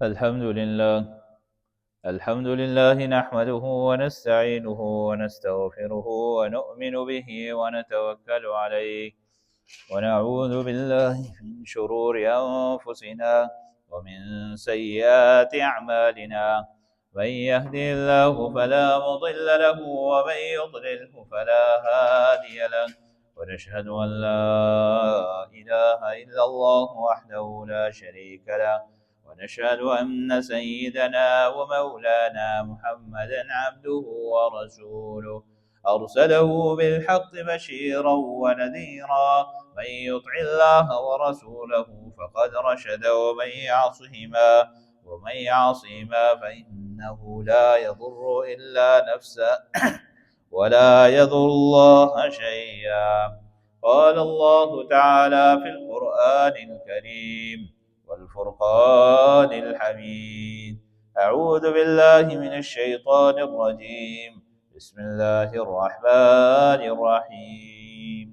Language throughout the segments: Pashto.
الحمد لله، الحمد لله نحمده ونستعينه ونستغفره ونؤمن به ونتوكل عليه، ونعوذ بالله من شرور أنفسنا ومن سيئات أعمالنا. من يهده الله فلا مضل له ومن يضلله فلا هادي له. ونشهد أن لا إله إلا الله وحده لا شريك له، ونشهد أن سيدنا ومولانا محمدا عبده ورسوله، أرسله بالحق بشيرا ونذيرا. من يطع الله ورسوله فقد رشد، ومن يعصهما فإنه لا يضر إلا نفسه ولا يضر الله شيئا. قال الله تعالى في القرآن الكريم والفرقان الحميد: أعوذ بالله من الشيطان الرجيم، بسم الله الرحمن الرحيم.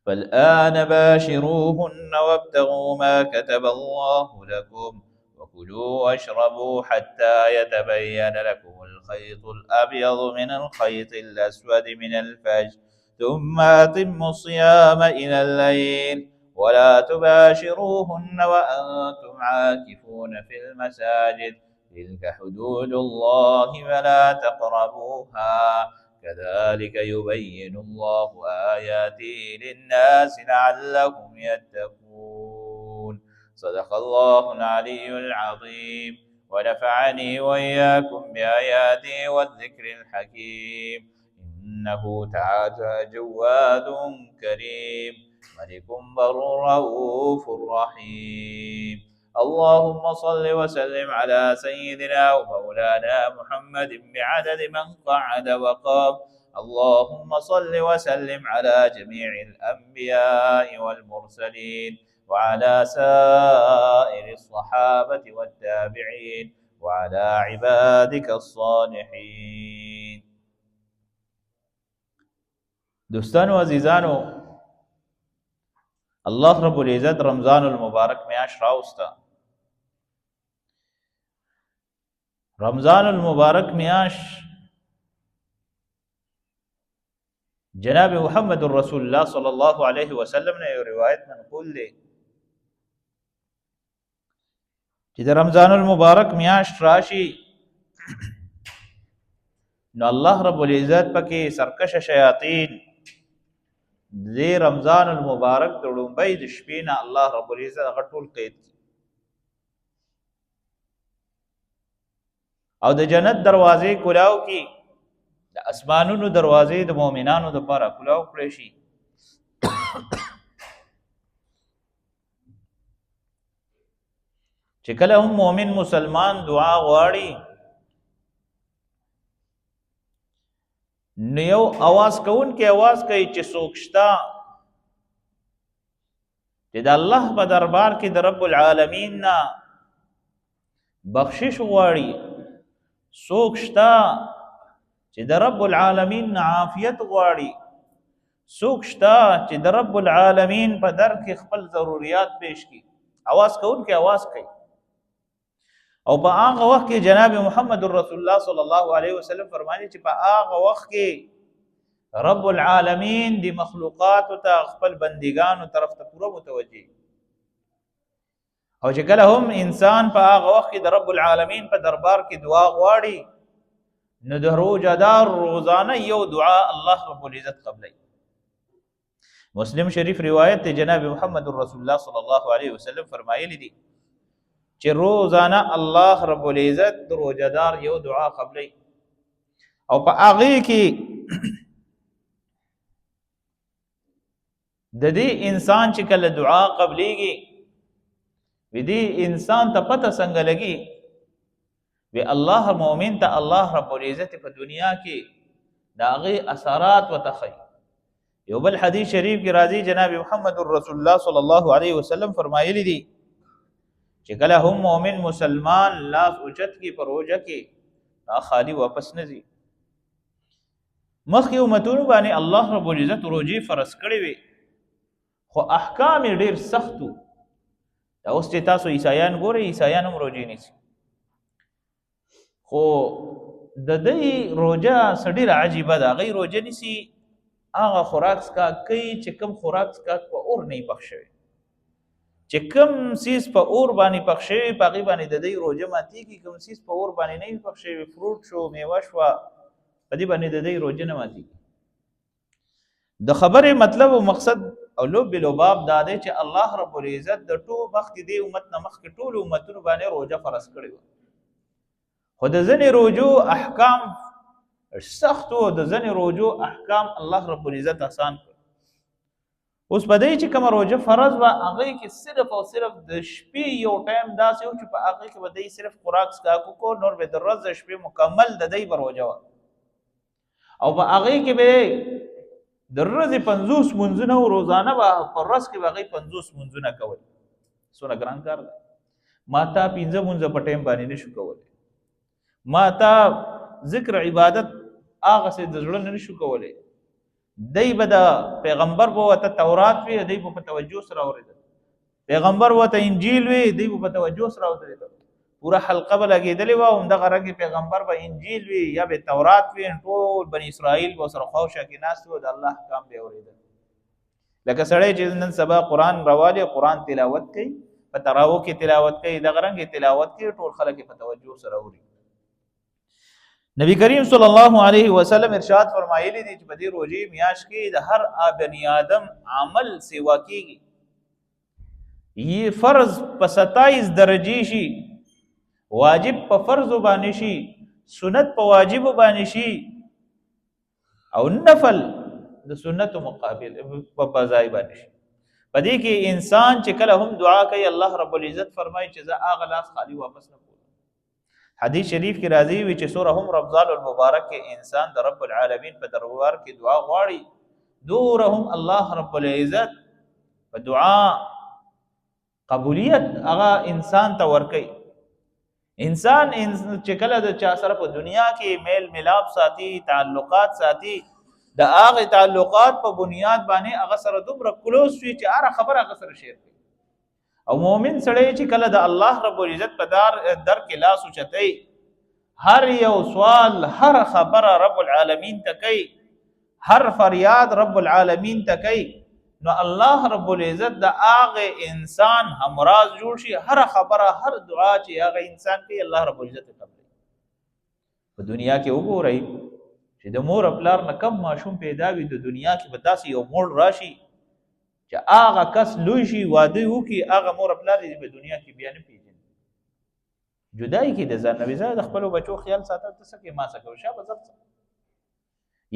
فالآن باشروهن وابتغوا ما كتب الله لكم، وكلوا واشربوا حتى يتبين لكم الخيط الأبيض من الخيط الأسود من الفجر، ثم أتموا الصيام إلى الليل، ولا تباشروهن وأنتم عاكفون في المساجد، تلك حدود الله فلا تقربوها، كذلك يبين الله آياته للناس لعلهم يتقون. صدق الله العلي العظيم، ونفعني وإياكم بآياته والذكر الحكيم، إنه تعالى جواد كريم، ملك بر رؤوف رحيم. اللهم صل وسلم على سيدنا ومولانا محمد بعدد من قعد وقام. اللهم صل وسلم على جميع الأنبياء والمرسلين، وعلى سائر الصحابة والتابعين، وعلى عبادك الصالحين. دوستانو عزیزانو، الله رب العزت رمضان المبارک میاشت راوسته. رمضان المبارک میاشت جناب محمد رسول الله صلی الله علیه وسلم نه یو روایت منقول دی چې د رمضان المبارک میاشت راشي نو الله رب العزت پکې سرکش شیاطین د رمضان المبارک د ړومبۍ د شپې نه الله رب العزت هغه ټول قید کړي او د جنت دروازې کلاو کی، د اسمانونو دروازې د مؤمنانو لپاره کلاو کړی شي. چې کله هم مؤمن مسلمان دعا غواړي نو یو اواز کوونکی اواز کوي چې څوک شته چې د الله په دربار کې د رب العالمین نه بخشش غواړي، څوک شته چې د رب العالمین نه عافیت غواړي، څوک شته چې د رب العالمین په در کې خپل ضروریات پیش کړي. اواز کوونکی اواز کوي. او په هغه وخت کې جناب محمد رسول الله صلی الله علیه وسلم فرمایي چې په هغه وخت کې رب العالمین دی مخلوقات ته خپل بندگانو طرف ته پوره متوجه، او چې کله هم انسان په هغه وخت کې د رب العالمین په دربار کې دعا غواړي نو د روزهدار روزانه یو دعا الله رب العزت قبلوي. مسلم شریف روایت ته جناب محمد رسول الله صلی الله علیه وسلم فرمایلی دي چې روزانه الله رب العزت د روزهدار یو دعا قبلوي، او په هغې کې د دې انسان چې کله دعا قبليږي وی دې انسان ته پته څنګه لګي؟ وی الله مؤمن ته الله رب العزت په دنیا کې د هغې اثرات ورته ښیي. یو بل حدیث شریف کې راځي جناب محمد رسول الله صلی الله علیه وسلم فرمایلی دي چې کله هم مؤمن مسلمان لاس اوچت کی پر روژه کې خالی واپس نه ځي. مخکې امتونو باندې الله رب العزت روژې فرض کړې وې، خو احکام یې ډېر سخت وو. دا اوس چې تاسو عیسایان ګورئ، عیسایان هم روژې نیسي، خو د دې روژه څه ډېره عجیبه ده. هغوی روژه نیسي، هغه خوراک څښاک کوي چې کوم خوراک څښاک په اور نه پخ شوی، چې کوم څیز په اور باندې پخ شوی په هغې باندې د دوی روژه ماتېږي. کوم څیز په اور باندې نه وي پخ شوی، فروټ شو، میوه شوه، په دې باندې د دوی روژه نه ماتېږي. د خبرې مطلب او مقصد او لب لباب دا دی چې الله رب العزت د ټول مخکې دې امت نه مخکې ټولو امتونو باندې روژه فرض کړې وه، خو د ځینې روژو احکام سخت وو، د ځینې روژو احکام الله رب العزت آسان کړ. اوس په دې چې کومه روژه فرض وه هغې کې صرف او صرف د شپې یو ټایم داسې و چې په هغې کې به دی صرف خوراک څښاک وکړو، نور به د ورځ د شپې مکمل د دی به روژه وه، او په هغې کې به د ورځې 50 لمونځونه او روزانه به په ورځ کې به هغې 50 لمونځونه کول. څومره ګران کار دی. ما تا 5 لمونځه په ټایم باندې نشو کولی، ما تا ذکر عبادت هغسې د زړه نه نشو کولی. دی به د پیغمبر به ورته تورات وي، دی به په توجه سره اورېدل، پیغمبر ورته انجیل وي، دی به په توجه سره اورېدل، پوره حلقه به لګېدلې وه. همدغه رنګ پیغمبر به انجیل وي یا به تورات وي، ټول بني اسرائیل به سره خواوشا کې ناست وو، د الله احکام به اورېدل. لکه سړی چې نن سبا قرآن راوالي، قرآن تلاوت کوي، په تراوو کې تلاوت کوي، دغه رنګ تلاوت کوي، ټول خلک یې په توجه سره اوري. نبی کریم صلی الله علیه وسلم ارشاد فرمایلی دی چې په دې روژې میاشت کې د هر بني آدم عمل سیوا کیږي. یہ فرض په 27 درجې شي، واجب په فرض باندې شي، سنت په واجب باندې شي، او نفل د سنت مقابل په ځای باندې شي. په دې کې انسان چې کله هم دعا کوي، الله رب العزت فرمایي چې زه هغه لاس خالی واپس نه کوم. حدیث شریف کې راځي وي چې سوره هم رمضان المبارک کې انسان د رب العالمین په دربار کې دعا غواړي، دور هم الله رب العزت په دعا قبولیت هغه انسان ته ورکوي. انسان چې کله د چا سره په دنیا کې میل ملاب ساتي، تعلقات ساتي، د هغه تعلقات په بنیاد باندې هغه سره دومره کلوز شي چې هره خبره هغه سره شیر کوي. او مؤمن سړی چې کله د الله رب العزت په در کې لاس اوچتوي، هر یو سوال، هر خبره رب العالمین ته کوي، هر فریاد رب العالمین ته کوي، نو الله رب العزت د هغه انسان همراز جوړ شي. هر خبره، هر دعا چې هغه انسان کوي، الله رب العزت قبلوي. په دنیا کې وګورئ چې د مور او پلار نه کم ماشوم پیدا وي، د دنیا کې به داسې یو موړ راشي چې هغه کس لوی شي، واده وکړي، هغه مور او پلار یې په دنیا کې بیا نه پېژني، جدایي کې د ځان نه وي. د خپلو بچو خیال ساته، ته څه کوې، ما څه کوې، شابه ځه څه.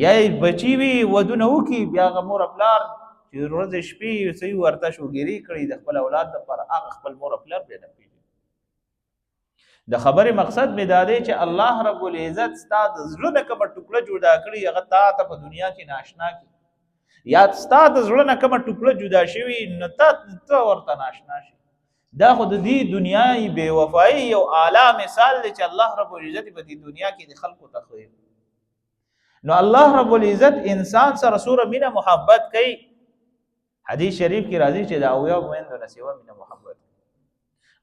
یا یې بچي وي، ودونه وکړي، بیا هغه مور او پلار چې ورځې شپې یې څه ورته شوګیري کړي د خپل اولاد لپاره، هغه خپل مور او پلار بیا نه پېژني. د خبرې مقصد مې دا دی چې الله رب العزت ستا د زړه نه کومه ټوکړه جدا کړي، هغه تا ته په دنیا کې ناشنا کړي، یا ستا د زړه نه کومه ټوکړه جدا شوي نو ته ورته ناشنا شي. دا خو د دې دنیا بې وفایي یو اعلی مثال دی چې الله رب العزت په دې دنیا کې د خلکو ته ښیي. نو الله رب العزت انسان سره سوره مینه محبت کوي. حدیث شریف کې راځي چې د اویا میندو نه سیوا مینه محبت،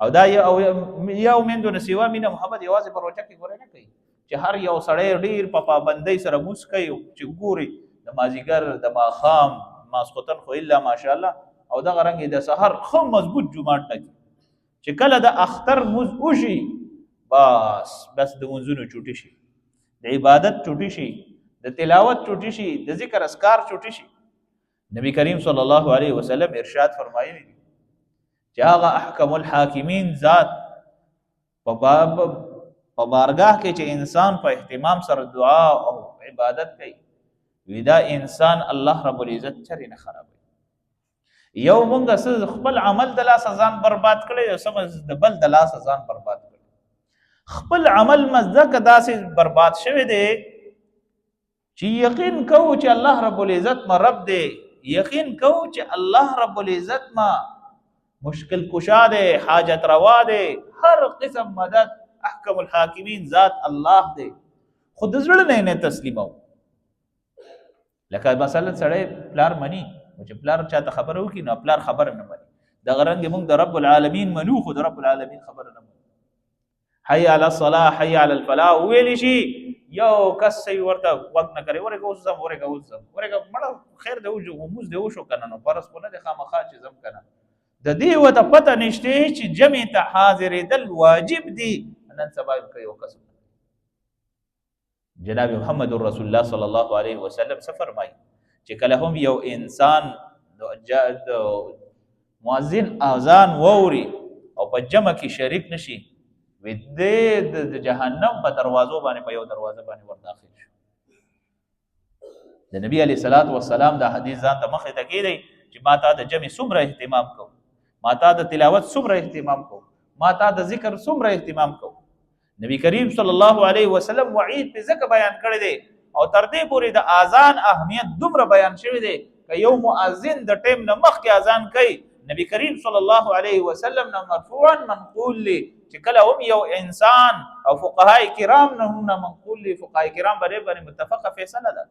او دا یو میندو نه سیوا مینه محبت یوازې په روژه کې ګورې نه کوي، چې هر یو سړی ډیر په پابندۍ سره موس کوي، چې ګوري د مازیګر، د ماښام، ماسخوتن خو الا ماشاءالله، او دغه رنګ د سحر ښه مضبوط جومات ټکي، چې کله د اختر موز وشي، بس بس د منځونو چوټي شي، د عبادت چوټي شي، د تلاوت چوټي شي، د ذکر اذکار چوټي شي. نبی کریم صلی الله علیه وسلم ارشاد فرمایلی دی چې هغه احکم الحاکمین ذات په باب په بارگاه کې چې انسان په اهتمام سره دعا او عبادت کوي، وی دا انسان الله رب العزت چرې نه خرابوي. یو مونږ څه خپل عمل د لاسه ځان برباد کړی، یو سم د بل د لاسه ځان برباد کړی. خپل عمل مزدک داسې برباد شوی دی چې یقین کوو چې الله رب العزت ما رب دی، یقین کوو چې الله رب العزت ما مشکل کشا دی، حاجت روا دی، هر قسم مدد احکم الحاکمین ذات الله دی، خو د زړه نه نه تسلیمو. لکه مثلا سړی پلار مني، چې پلار چاته خبره وکړي نو پلار خبره نه مني، دغه رنګ موږ د رب العالمین منو، خو د رب العالمین خبره نه منو. حي علی الصلاة، حي علی الفلاح ویل شي، یو کس یې ورته غوږ نه کوي، ورګه اوس ځم، ورګه اوس ځم، ورګه مړه خیر دی، وجو موږ دی وشو کنه، نو فرض خو نه دی خامخا چې ځم کنه. د دې وته پته نشته چې جمع ته حاضرېدل واجب دي. نن سبا یې یو کس جناب محمد رسول الله صلی الله علیه وسلم څه فرمایي چې کله هم یو انسان د مؤذن اذان ووري او په جمع کې شریک نشي، وی د جهنم په دروازو باندې په یو دروازه باندې ور داخل شو. د نبی علیه الصلاۃ والسلام دا حدیث ځان ته مخې ته کېدی چې ما تا د جمع څومره اهتمام کو، ما تا د تلاوت څومره اهتمام کو، ما تا د ذکر څومره اهتمام کو. نبی کریم صلی الله علیه وسلم وعید په ځکه بیان کړی دی، او تر دې پورې د اذان اهمیت دومره بیان شوی دی که یو مؤذن د ټیم نه مخکې اذان کوي، نبی کریم صلی الله علیه وسلم نه مرفوعا منقول دی چې کله هم یو انسان او فقهای کرام نه هم نه منقول دی، فقهای کرام باندې متفقه فیصله ده،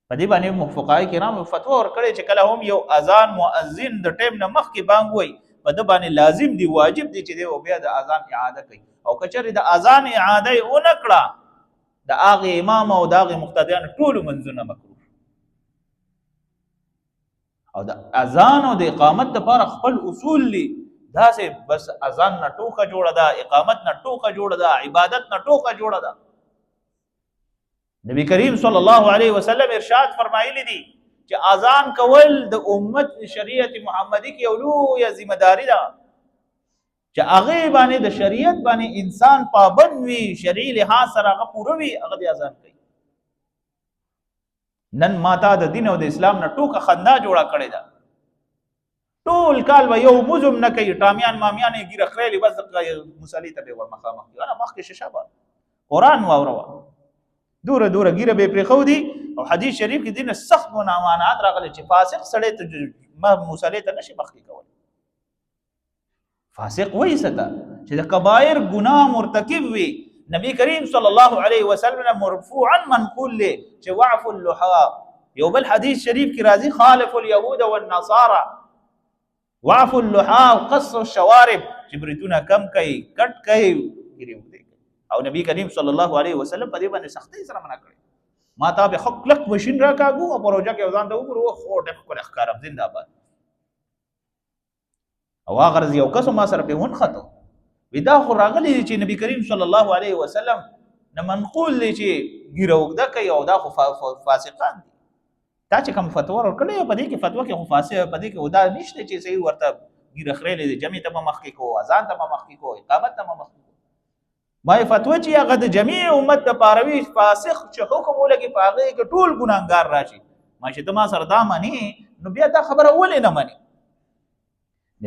په دې باندې فقهای کرام فتوا ورکړې چې کله هم یو اذان مؤذن د ټیم نه مخکې بانګ وایي، په ده باندې لازم دی، واجب دی چې دی بیا د اذان اعاده کوي، او که چېرې د اذان اعاده یې ونه کړه، د هغې امام او د هغې مقتدیانو ټولو منځونه مکروه. او د اذان او د اقامت لپاره خپل اصول دي، داسې بس اذان نه ټوکه جوړه ده، اقامت نه ټوکه جوړه ده، عبادت نه ټوکه جوړه ده. نبی کریم صلی الله علیه وسلم ارشاد فرمایلی دي چې اذان کول د امت شریعت محمدي کې یو لویه ذمہ داری ده چې هغه باندې د شریعت باندې انسان پابند وي، شرعي لحاظ سره هغه پوره وي، هغه د اذان کوي. نن ما تا د دین او د اسلام نه ټوکه خندا جوړه کړې ده، ټول کال به یو مزم نه کوي، ټامیان مامیان یې ږیره خریلې، بس مصلي ته به ور مخامخ کړي. انا مخکې شیشه به قرآن واوروه، دوره دوره ږیره به یې پرېښودي. او حدیث شریف کې دینه سخت منامانات راغلي چې فاسق سړی ته مصلي ته نشي مخکې کولی. فاسق وایي څه ته چې د کبایر ګناه مرتکب وي. نبی کریم صلی الله علیه وسلم مرفوعا منقول دی چې وعف اللحا. یو بل حدیث شریف کې راځي خالف اليهود والنصارى وعف اللحا وقص الشوارب، چې بریتونه کم کوي، کټ کوي، ګیرې اوږدې کوي. او نبی کریم صلی الله علیه وسلم په دې باندې سختۍ سره منع کړې. ما تا به ښه کلک مشین راکاږو او په روژه کې ځان ته وګورو، خو ډېر ښکلی ښکارم، زنده آباد. او هغه ورځ یو کس ما سره په ونښتو، وی دا خو راغلی دی چې نبی کریم صلی الله علیه وسلم نه منقول دی چې ږیره اوږده کوي، او دا خو فاسقان دي. تا چې کوم فتوا ورکړې په دې کې فتوا کې خو فاسق په دې کې ودا نشته چې صحیح ورته ږیره خریلې دی، جمع ته به مخکې کو، اذان ته به مخکې کو، اقامت ته به مخکې کو. ما یې فتوا چې هغه د جميع امت د پاره وي، فاسق چې حکم ولګي په هغې کې ټول ګناهګار راشي. ما چې ته ما سره دا منې، نو بیا دا خبره ولې نه منې؟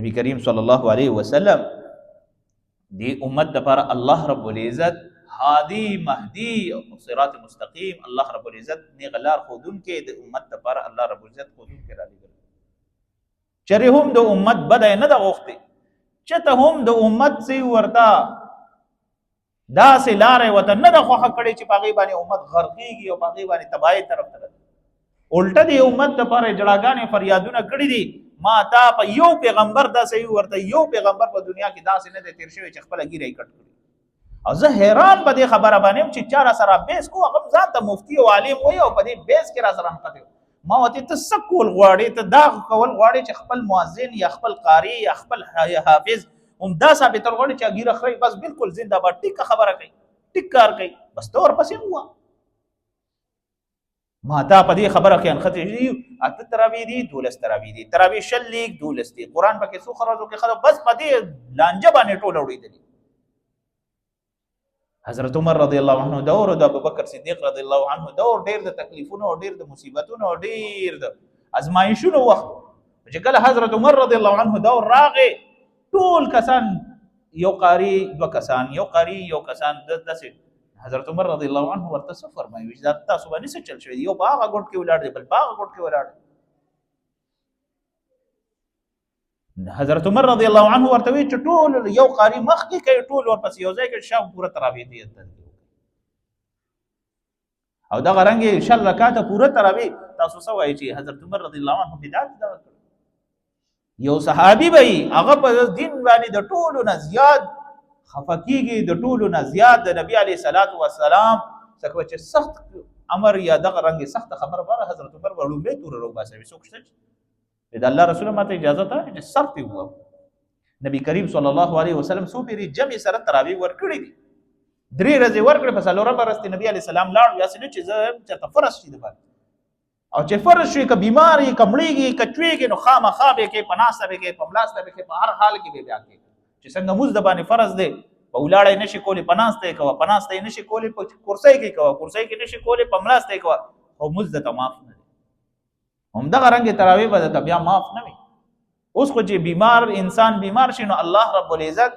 نبی کریم صلی الله علیه وسلم دی امت د پاره الله رب العزت هادي، مهدي او صراط مستقیم، الله رب العزت نیغه لار ښودونکی د امت د پاره الله رب العزت ښودونکی رالیږلی. چېرې هم د امت بده نه ده غوښتې، چېرته هم د امت څه ورته داسې لاره ورته نه ده خوښه کړې چې په هغې باندې امت غرقېږي او په هغې باندې تباهۍ طرف ته راځي. الټه د امت دپاره یې ژړاګانې فریادونه کړي دي. ما تا په یو پیغمبر داسې ورته یو پیغمبر په دنیا کې داسې نه دی تېر شوی چې خپله ږیره یې کټ کړي. او زه حیران په دې خبره باندې یم چې چا را سره بیس کو، هغه هم ځان ته مفتي او عالم وایي او په دې بیس کې را سره نښتی. ما ورته ته څه کول غواړې؟ ته دا کول غواړې چې خپل مؤذن یا خپل قاري یا خپل حافظ هم دا ثابتول غواړي چې ږیره خرئ، بس بالکل زنده باد، ټیکه خبره کوي، ټیک کار کوي، بس ته ورپسې ووایه. ما تا په دې خبره کې انخته دي، اته تراوی دي، 12 تراوی دي، تراوی 20 لیک 12 دي، قرآن پکې څو خرازو کې خلک بس په دې لانجه باندې ټول اوړېدلي. حضرت عمر رضی الله عنه دور او د ابوبکر صدیق رضی الله عنه دور ډېر د تکلیفونو او ډېر د مصیبتونو او ډېر د ازمایښونو وخت. چې کله حضرت عمر رضی الله عنه دور راغی، ټول کسان یو قاری دوه کسان، یو قاری یو کسان، داسې حضرت عمر رضی الله عنه ورته څه فرمایي چې دا تاسو باندې څه چل شوی دی؟ یو په هغه ګوټ کې ولاړ دی، بل په هغه ګوټ کې ولاړ دی. حضرت عمر رضی الله عنه ورته وی چې ټول یو قاری مخکې کوي، ټول ورپسې یو ځای کې شاو پوره تراویح دی. او دغه رنګ 20 رکعاته پوره تراویح. تاسو څه وایئ چې حضرت عمر رضی الله عنه بدعت دا کړ؟ یو صحابي به هغه په دین باندې د ټولو نه زیات خفه کیږي، د ټولو نه زیات د نبی علیه الصلاة والسلام څخه چې سخت امر یا دغه رنګ سخت خبره بره حضرت عمر به لومړی توره راوباسوي. څوک شته چې د الله رسول ماته اجازه ته چې سر ته ووهم. نبی کریم صلی الله علیه وسلم څو پیری جمع سره تراوی ورکړي دي، درې ورځې ورکړې، په څلورمه ورځ نبی علیه السلام لاړ، یا څه چې زه چېرته فرض شي د باندې، او چې فرض شي که بیمار یې، که مړېږي، که چوېږي، نو خامخا به کې په ناسته به کې، په ملاسته به کې، په هر حال کې به بیا کې چې څنګه موز د باندې فرض دی، په ولاړه یې نشي کولی په ناسته یې کوه، په ناسته یې نشي کولی په کرسۍ کې کوه، کرسۍ کې نشي کولی په ملاسته یې کوه، خو موز د ته معاف نه دی. همدغه رنګ تراویح به درته بیا معاف نه وي. اوس خو چې بیمار انسان بیمار شي نو الله رب العزت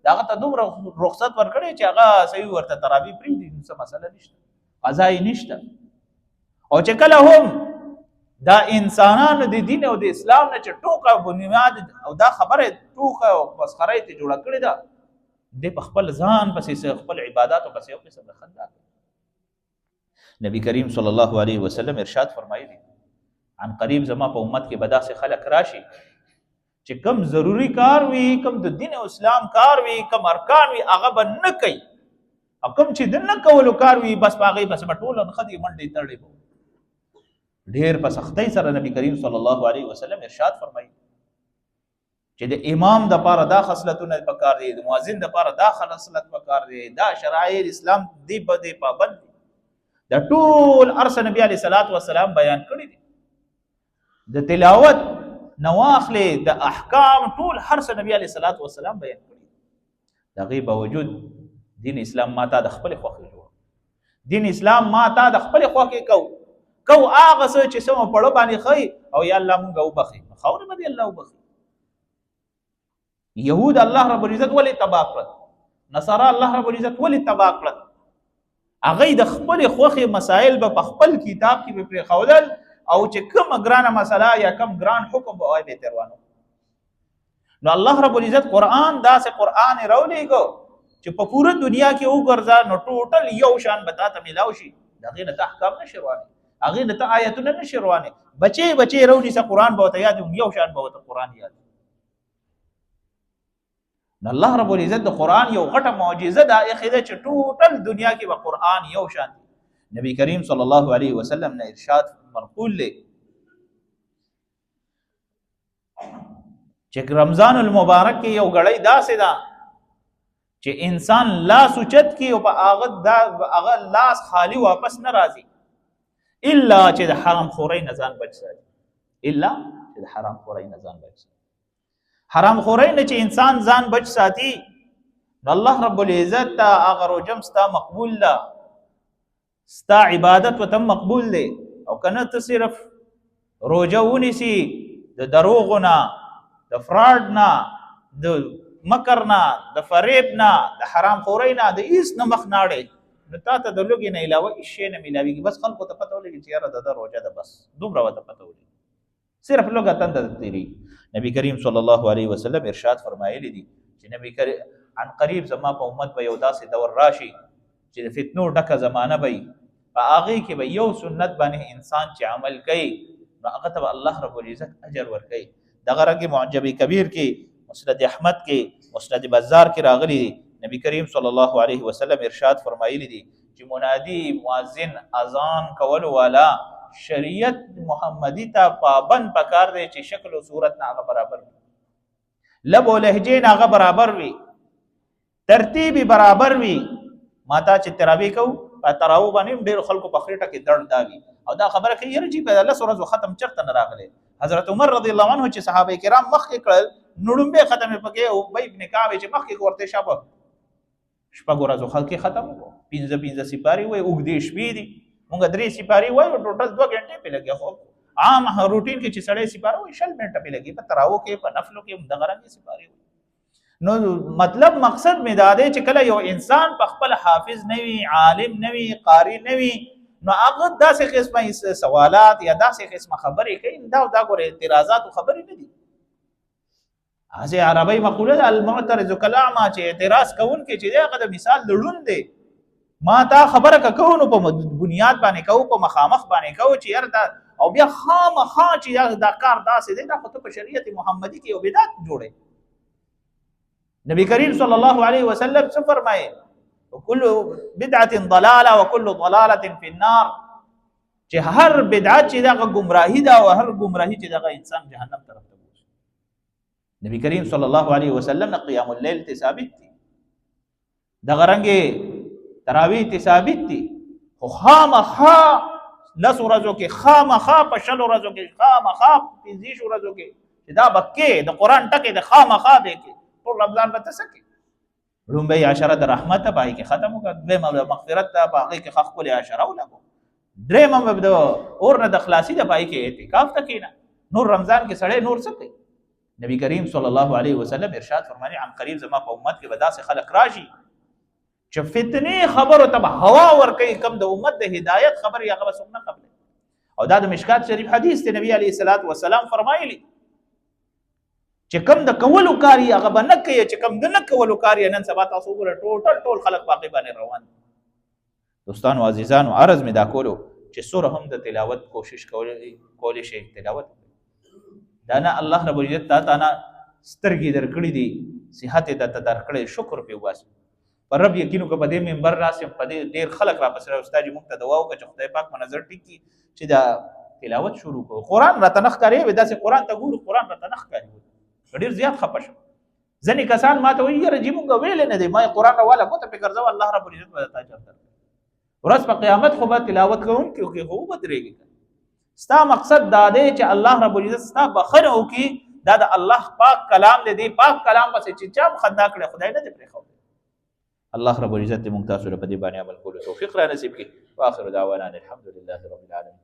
هغه ته دومره رخصت ورکړي چې هغه صحیح ورته تراویح پرېږدي، نو څه مسله نشته، قضا یې نشته. او چې کله هم دا انسانانو د دین او د اسلام نه چې ټوکه بنیاد او دا خبره ټوکه او مسخره یې جوړه کړې ده، دی په خپل ځان پسې خپل عباداتو پسې یو قسم د خندا کوي. نبی کریم صلی الله علیه وسلم ارشاد فرمایلی، عن قریب زما په امت کې به داسې خلک راشي چې کم ضروری کار وي، کم د دین او اسلام کار وي، کم ارکان وي، هغه به نه کوي، او کم چې د نه کولو کار وي بس په هغې پسې به ټول نښتې منډې تړې به. ډېر په سختۍ سره نبی کریم صلی الله علیه وسلم ارشاد فرمایي چې د امام د پاره دا خصلتونه پکار دي، د مؤذن د پاره دا خصلت پکار دي، دا شرایع اسلام دی په دې پابند دي. د ټول ارس نبی علیه الصلاۃ والسلام بیان کړی دي، د تلاوت نواخلې د احکام ټول هر څه نبی علیه الصلاۃ والسلام بیان کړی. د هغې باوجود دین اسلام ما تا د خپلې خوښې جوړ، دین اسلام ما تا د خپلې خوښې کو کو هغه څه چې سم پړو باندې خی او یا الله مونږ وبخي، خاورې به دې الله وبخي. يهود الله رب العزت ولې تباه کړل، نصارا الله رب العزت ولې تباه کړل؟ هغه د خپل خوخي مسائل به په خپل کتاب کې به پرې او چې کوم ګرانه مسله یا کوم ګران حکم به وای به تروانو. نو الله رب العزت قرآن داسې قرآن راولېږو چې په پوره دنیا کې وګرځه نو ټوټل یو شان به تا ته میلاو شي، د هغې نه ته احکام نه شي روانې، هغې نه ته آیتونه نه شي روانې، بچې بچې راونیسه قرآن به ورته یاد، یو شان به ورته قرآن یاد. نو الله رب العزت د قرآن یو غټه معجزه دا ایښې ده چې ټوټل دنیا کې به قرآن یو شان دی. نبی کریم صلی الله علیه وسلم نه ارشاد منقول دی چې رمضان المبارک کې یو غړی داسې ده چې انسان لاس اوچت کی او په هغه دا هغه لاس خالی واپس نه راځي الا چې د حرام خورۍ نه ځان بچ ساتي، الا چې د حرام خورۍ نه ځان بچ ساتي. حرام خورۍ نه چې انسان ځان بچ ساتي نو الله رب العزت ته هغه روزه ستا مقبول ده، ستا عبادت وتم مقبول دی. او کنه ته صرف روزه ونیسی د دروغو نه، د فراډ نه، د مکر نه، د فریب نه، د حرام خورۍ نه، د هیڅ نه مخ ناړې، نو تا ته د لوږې نه علاوه هیڅ شی نه میلاویږي. بس خلکو ته پته ولګي چې یاره د ده روژه ده، بس دومره ورته پته ولګي، صرف لوږه تنده تېرېږي. نبی کریم صلی الله علیه وسلم ارشاد فرمایلی دي چې نبی کریم عن قریب زما په امت به یو داسې دور راشي چې د فتنو ډکه زمانه به وي، په هغې کې به یو سنت باندې انسان چې عمل کوي نو هغه ته به الله رب العزت اجر ورکوي. دغه رنګ معجب کبیر کې، مسند احمد کې، مسند بزار کې راغلي دي، نبی کریم صلی الله علیه وسلم ارشاد فرمایلی دي چې منادي مؤذن اذان کولو والا شریعت محمدي ته پابند پکار دی چې شکل او صورت نه هغه برابر وي، لب او لهجې نه هغه برابر وي، ترتیب برابر وي. ما تا چې تراوی کو په تراو باندې ډېر خلکو په خېټه کې درد داوي او دا خبره کوي یاره چې په لس ورځو ختم چرته نه راغلی. حضرت عمر رضی الله عنه چې صحابه کرام مخکې کړل نو ړومبی ختم یې پکې ابی ابن کعب چې مخکې ورته شپه شپږ ورځو خلک ختم وکړو، پنځه پنځه سپارې وای، اوږدې شپې دي، مونږ درې سپارې وایو ټوټل 2 غنټې پې لګي، خو عام روټین کې چې سړی سپاره وای 20 منټه پې لګي، په تراو کې په نفلو کې دغه رنګ سپارې وای. نو مطلب مقصد می دا دی چې کله یو انسان په خپل حافظ نه وي، عالم نه وي، قاری نه وي، نو هغه داسې قسمه سوالات یا داسې قسمه خبرې کوي، دا دا ګوره اعتراضات او خبرې نه دي. هسې عربی مقوله ده المعترض کلاما، چې اعتراض کوونکی چې دی هغه د مثال د ړوند دی. ما تا خبره که کوو نو په بنیاد باندې کوو، په مخامخ باندې کوو چې یاره دا او بیا خامخا چې دا کار داسې دی، دا خو ته په شریعت محمدي کې یو بدعت جوړې. نبی کریم صلی الله علیه وسلم څه فرمایي؟ وکل بدعه ضلاله وکل ضلاله فی النار، چې هر بدعت چې دغه گمراهی ده او هر گمراهی چې دغه انسان جهنم طرف ته بوځي. نبی کریم صلی الله علیه وسلم نه قیام الليل ته ثابت دي، دغه رنګ تراویح ته ثابت دي، خو خامخا لس ورځو کې، خامخا په 20 ورځو کې، خامخا 25 ورځو کې چې دا بکې د قرآن ټکی د خامخا به کې ټول رمضان به ته څه کې. لومبۍ عشره د رحمت په هغې کې ختم وکړه، دویمه د مغفرت ده په هغې کې ښه ښکلې عشره ولګو، درېیمه به د اور نه د خلاصي ده په هغې کې اعتکاف ته کښېنه. نور رمضان کې سړی نور څه کوي؟ نبی کریم صلی الله علیه وسلم ارشاد فرمایي، عن قریب زما په امت کې به داسې خلک راشي چې فتنې خبرو ته به هوا ورکوي، کم د امت د هدایت خبرې هغه به څوک نه قبلوي. او دا د مشکات شریف حدیث دی، نبی علیه الصلاة والسلام فرمایلی چې کم د کولو کار یې هغه به نه کوي، چې کم د نه کولو کار یې نن سبا تاسو وګورئ ټوټل ټول خلک په هغې باندې روان دي. دوستانو عزیزانو، عرض مې دا کولو چې څوره هم د تلاوت کوشش کولی شي تلاوت دا نه الله رب العزت تا ته نه سترګې درکړي دي، صحت یې درته درکړی، شکر پرې وباسي. پر رب یقین وکړه، په دې منبر ناست یم، په دې ډېر خلک راپسې را استاد موږ ته دعا وکړه چې خدای پاک مو نظر ټیک کړي چې دا تلاوت شروع کړو. قرآن راته نه ښکاري، داسې قرآن ته ګورو قرآن راته نه ښکاري، ډېر زیات خفه شم. ځینې کسان ما ته وایي یاره جي مونږ ویلی نه دی، ما یې قرآن راواله ګوته پرې ګرځوه، الله رب العزت به درته اجر درکړي. ورځ په قیامت خو به تلاوت کوونکي کې خو وبدرېږي. ستا مقصد دا دی چې الله رب العزت ستا بخښنه وکړي. دا د الله پاک کلام دی، دې پاک کلام پسې چې چا هم خندا کړې خدای نه دی پرېښودی. الله رب العزت دې موږ تاسو له په دې باندې عمل کولو توفیق را نصیب کړي. واخر دعوانا الحمد لله رب العالمین.